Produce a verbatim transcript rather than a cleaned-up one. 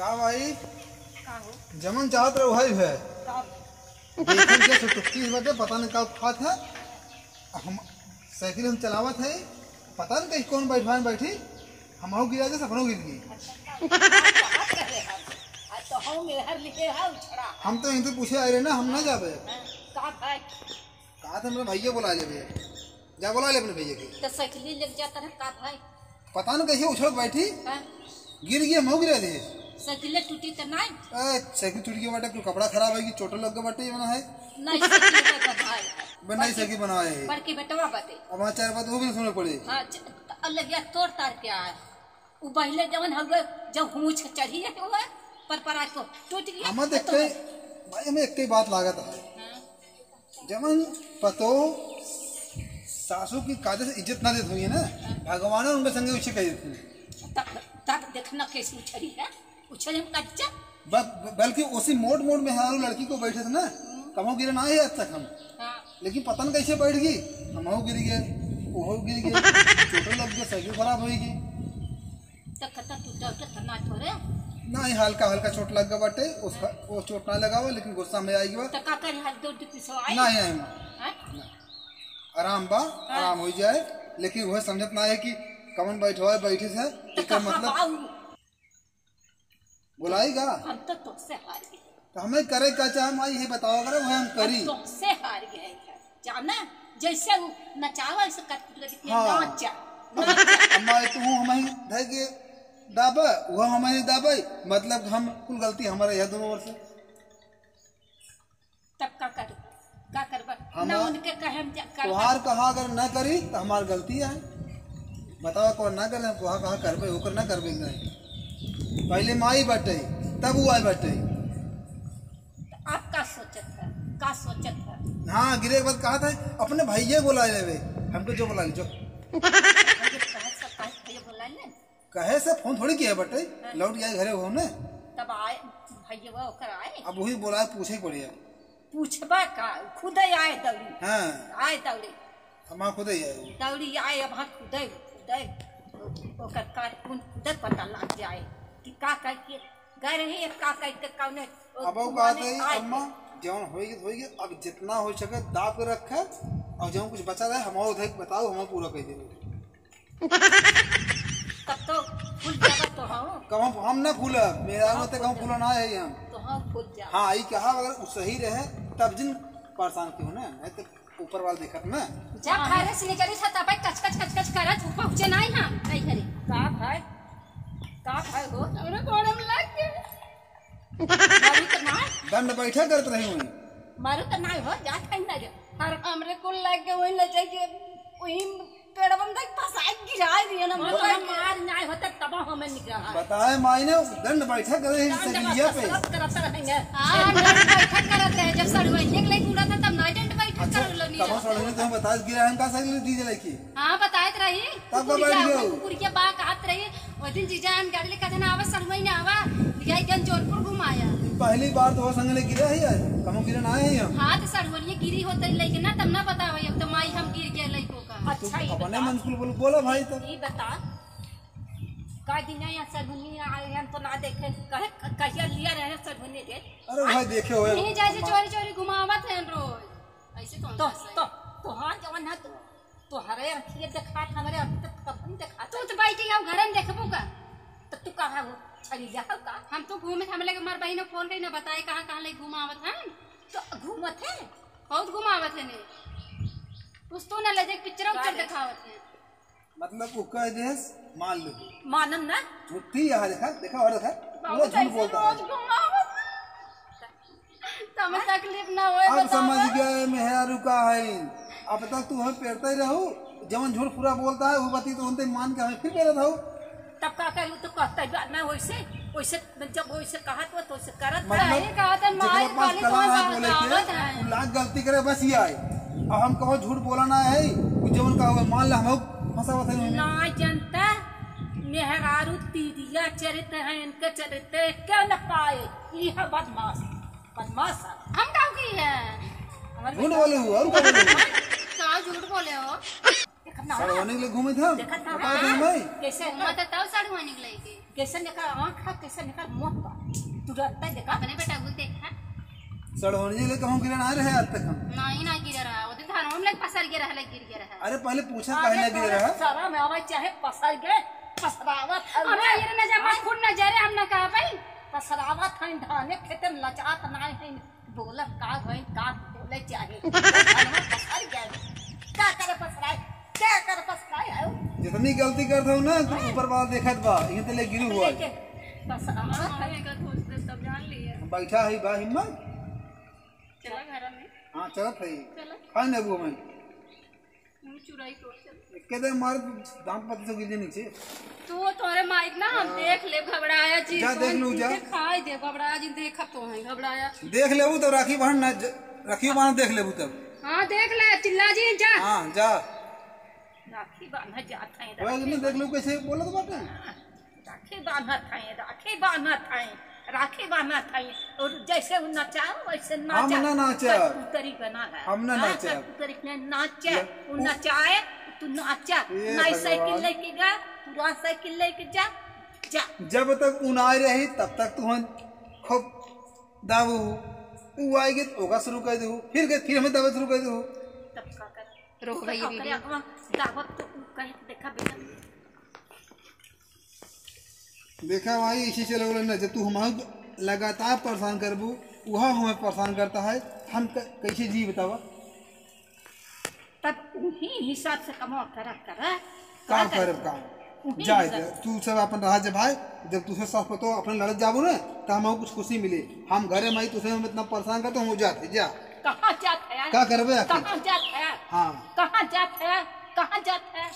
का भाई? का हो? जमन चाहत रहो भाई है। का? देखन के सुटुकी बटे, पता नहीं का खात है। हम साइकिल हम चलावत है, पता नहीं कहीं कौन बैठवान बैठी, हमहू गिरा दे, सपनो गिर गई। अच्छा, का बात कर रहे हैं? आज तो हम मेहर लिखे है उछड़ा। हम तो इनसे पूछे आए रहे ना, हम ना जाबे। हाँ, का भाई? कहा था मेरे भैया बुला ले भैया, जा बुला ले अपने भैया के। तो साइकिल लेके जाता रहे का भाई? पता न कैसे उछल बैठी, हाँ। गिर गई, हमहू गिरा दे। साइकिल टूटी तो नहीं? ए, साइकिल टूट गई बाटे, कुल कपड़ा खराब है कि चोट लग गई बाटे, ये मना है। नहीं, साइकिल का बधाई है। बे, नहीं, बड़की, साइकिल बनाए है। बड़की बेटवा बाटे। अब हाँ, चार बात वो भी सुने पड़े। हाँ, च-, अलगिया तोड़ तार के आए। उ पहले जवन हवे, जब हुमुच के चढ़ी है, तो वह पर पर आज को टूट गया। हमें तो देख के, भाई, हमें एक ही बात लागत है। हाँ। जवन पतो सासू की कायदे से इज्जत ना देत हुई है ना, भगवान उनके संगे उसे कह देते हैं। तब, तब देखना कैसे उछली है, उछल हम कच्चा। ब-, ब-, बल्कि उसी मोट मोट में हमारू लड़की को बैठे थे ना, हम्म। कमो गिरे ना है आज तक हम। हाँ। लेकिन पता न कैसे बैठ गई, हमहू गिर गए, ओहो गिर गए, चोट लग गई, साइकिल खराब हो गई। तो खत्म टूटा उटा तो ना थोड़े? नहीं, हल्का हल्का चोट लग गया बाटे, उसका, वो चोट ना लगावा, लेकिन गुस्सा में आई गया। तो का करी, हाथ दो टिप्पी सो आई? नहीं, नहीं, माँ। हाँ? नहीं। आराम बा, हाँ। आराम हो जाए, लेकिन वह समझत ना है कि कमन बैठवा है, बैठे से, तो इसका कहाँ मतलब बाऊ? बुलाएगा? हम तो तुमसे हार गए। तो हमें करे का चाहे, माई, ये बताओ, अगर वह हम करी। हम तुमसे हार गए हैं। जाना, जैसे वो नचावा, ऐसे कठपुतला की तरह हाँ। नाच जा, नाच जा। अम्मा, तू हमें धर के दाबा, वो हमें दाबे, मतलब हम कुल गलती हमारे यह दोनों ओर से। तब का करबा? का करबा? हम ना उनके कहे हम जा-, करबा। तोहार कहा अगर ना करी, तो हमार गलती है। बतावा, कौन ना करे, हम तोहार कहा करबे, ओकर ना करबे, नहीं। पहले माई बटे, तब वो आए बटे। तो आप का सोचत है? का सोचत है? हाँ, गिरे के बाद कहा था, अपने भैया बोला लेवे, हमको जो बोला ले, जो। हमको कहे से, कहे भैया बोला ले? कहे से फोन थोड़ी किया बटे, हाँ। लौट गया घरे हो ने। तब आए, भैया ओकर आए। अब वही बोला, पूछे के पड़ी अब। पूछबा का, खुदे आए दौड़ी। हाँ। आए दौड़ी। हमार खुदे आए। दौड़ी आए, अब हाँ खुदे, खुदे, ओकर कार्टून खुदे पता लग जाए कि का करके गए रही, का करके कौने अब वो बात है, आए। अम्मा, जौन होई गई, होई गई, अब जितना हो सके दाब के रखे, और जौन कुछ बचा रहे, हम उधर बताओ, हम पूरा कर देंगे। तब तो फूल जाबा तो हम। कहूँ हम ना फूलब, मेरा हाँ, मत कहूँ फूल फूलना है हम। तो हाँ, फूल जा। हाँ, ई कहा अगर उ सही रहे, तब जिन परेशान क्यों ना, नहीं तो ऊपर वाला देखत ना। जा हाँ। घरे से निकली था, तब कच कच कच कच करत, ऊ पहुँचे नहीं हम, नहीं घरे। का भाई? का भाई हो? हमरे गोड़ में लग गए। मारू तो ना। दंड बैठक करत रही हुई। मारू तो ना हो, जा खाई ना जा। और हमरे कुल लग गए, वही ले जाइए, वही पेड़वा में देख फंसाए गिराए दिए ना, वो तो हम मार ना होते तब हमें निकला है। बताए माई ने दंड बैठक करे हैं दंड सगलिया पे। कसरत करत रहेंगे। हाँ, दंड बैठक करत रहे, जब सड़ुआइये के लेके उड़ा था, तब ना दंड बैठक अच्छा, कर लो नी तब रहता। सड़ुआइये तो हम बता गिरा है, हम का सगली दीजिए लेके। हाँ, बताए तो रही। तब का कुकुरिया, बैठ गयो? कुकुरिया बा कहत रही, वो दिन जीजा हम गाड़ी लेके कहते ना, आवा सड़ुआइये ना आवा, लिया गन जौनपुर घुमाया। पहली बार तो वो संग ले गिरा है यार, कमो गिरा ना है हम। हाँ, तो सड़ुआइये गिरी होते लेके ना, तब ना बतावे, अब तो माई हम गिर गए लइको। अच्छा, तू ये अपने बता। मन कुल बोल, बोला भाई तो। ये बता, का दिन यहाँ सड़ुआइये आए हैं, हम तो ना देखे, कहे, कहिया लिया रहे सड़ुआइये के? अरे भाई, देखे हुए। यहीं जैसे चोरी चोरी घुमावत हैं रोज। ऐसे तो तो, तो, तो हाँ, जवन है तू, तो हरे अखिए देखात, हमरे अभी तक कब नहीं देखात। तू तो बैठी हो, घर में देखबू का? तो तू कहाँ हो? छड़ी जा हो का? हम तो घूमे, हम लगे, हमार बहिन फोन करी ना बताए, कहाँ, कहाँ ले घुमावत हैं। तो घूमत है? बहुत घुमावत है ने। कुछ तो ना ले जाए, पिक्चर उक्चर का रे? दिखावत है। मतलब, वो कह देस, मान लो। मानम ना। झूठी यहाँ देखा, देखा और देखा, पूरा बहुत झूठ ऐसे बोलता है। रोज घुमावत है। तो हमें तकलीफ ना होए, अब बतावा। समझ गए मेहरारू का है। अब तक तू हमें पेरते ही रहो, जवन झूठ पूरा बोलता है, वो बती तो उनते मान के हमें फिर पेरत हो। तब का करू, तो कहता है, ना वैसे, वैसे जब वैसे कहा तो, तो वैसे करत मतलब, है। ये कहा था, जेकरे माई पास खाली कला तो है बोले के, बतावत है। वो लाख गलती करे, बस ये आए। अब हम कहो झूठ बोला ना है, वो जवन का हुआ, मान ला हम फंसावत है उन्हें। ना जनता, मेहरारू तीरिया चरित्र है, इनके चरित्र क्यों न पाए? ये है बदमाश, बदमाश है। हम का की है? हमारे झूठ बेटा बोले हो, और का बोले हो? का झूठ बोले हो? ना। सड़वानी के लिए घूमे थे हम। देखा था, बताओ हाँ। तो भाई। कैसे घूमा था तब सड़वानी के लेके। कैसे निकल आँख है, कैसे निकल मुँह पर। तुरंत देखा। अपने बेटा को देखा। सड़वानी के लिए कहूँ गिरे ना रहे आज तक हम। नहीं ना गिरे रहा। वो दिन धान हम लोग पसर गिरे रहा, गिर गिरे रहा। अरे पहले पूछा अरे काहे ना गिरे तोरे रहा? सारा में आवे चाहे पसर गए, पसरावत है। अबे ये ना जब खुद न जरे हम ना कहा भाई। पसरावत है धाने खेते में लचात ना है। बोलत का होई, का बोले चाहे। धनवा पसर गए। का करे पसराए? का करे पसराए है? जितनी गलती करत हो ना, तू हाँ। ऊपर वाला देखत बा, इहे ते ले गिरू हुआ। लेके पसरावत है। आएगा तो उसने सब जान लिया। बैठा है बा हिम्मत। चला घर में। हाँ, चलत है। चला। खाए ना वो मैं। मुँह चुराई तोर चल। एके दे मार दांत पत्ती से गिर नीचे। तू तोरे माइक ना हम हाँ। देख ले घबराया जी, जा तो देख हम लू, जा। पीछे खाई दे, घबराया जी, देखत तो है, घबराया। देख लेबू तब राखी बांध ना, ज-, राखी बांध देख लेबू तब। हाँ, देख ले, चिल्ला जी, जा। हाँ, जा। राखी बांधा जात है, ओए, राखी नहीं देख लो कैसे बोलत बाटे। राखी बांधत हई, राखी बांधत हई, राखी बांधत हई। और जैसे उ नचाओ, वैसे हम नाचा। ना नाचब। कठपुतरी बना है। हम ना हाँ, नाचब। कठपुतरी में नाचे, ले, उ उ नचाए, तू नाचा। ए नहीं भगवान। साइकिल लेके जा, पूरा साइकिल लेके जा, जा। जब तक उ ना रही, तब तक तू हम खूब दाबू। उ आएगी तो ओका शुरू कर दू, फिर के, फिर हमें दाबे शुरू कर दू। तब का कर? रोक भाई, ओकरे वीडियो। अगवा दाबत तो उ कहे, देखा बेटा। देखा भाई, इसी चले वाला ना, जब तू हमारे लगातार परेशान करबू, वह हमें परेशान करता है, हम क-, कैसे जी बतावा? तब उही हिसाब से कमावा करा, करा। काम का करे, करे? काम। उही जाए हिसाब दे, से। तू सब अपन रहा जब भाई, जब तू सब सास पतो अपने लड़त जाबू ना, तो हमें कुछ खुशी मिले। हम घरे में आई, तू सब हम इतना परेशान करते, हम जाते, जा। कहाँ जात है? का करबे आखिर? कहाँ जात है? हाँ। कहाँ जात है? कहाँ जात है?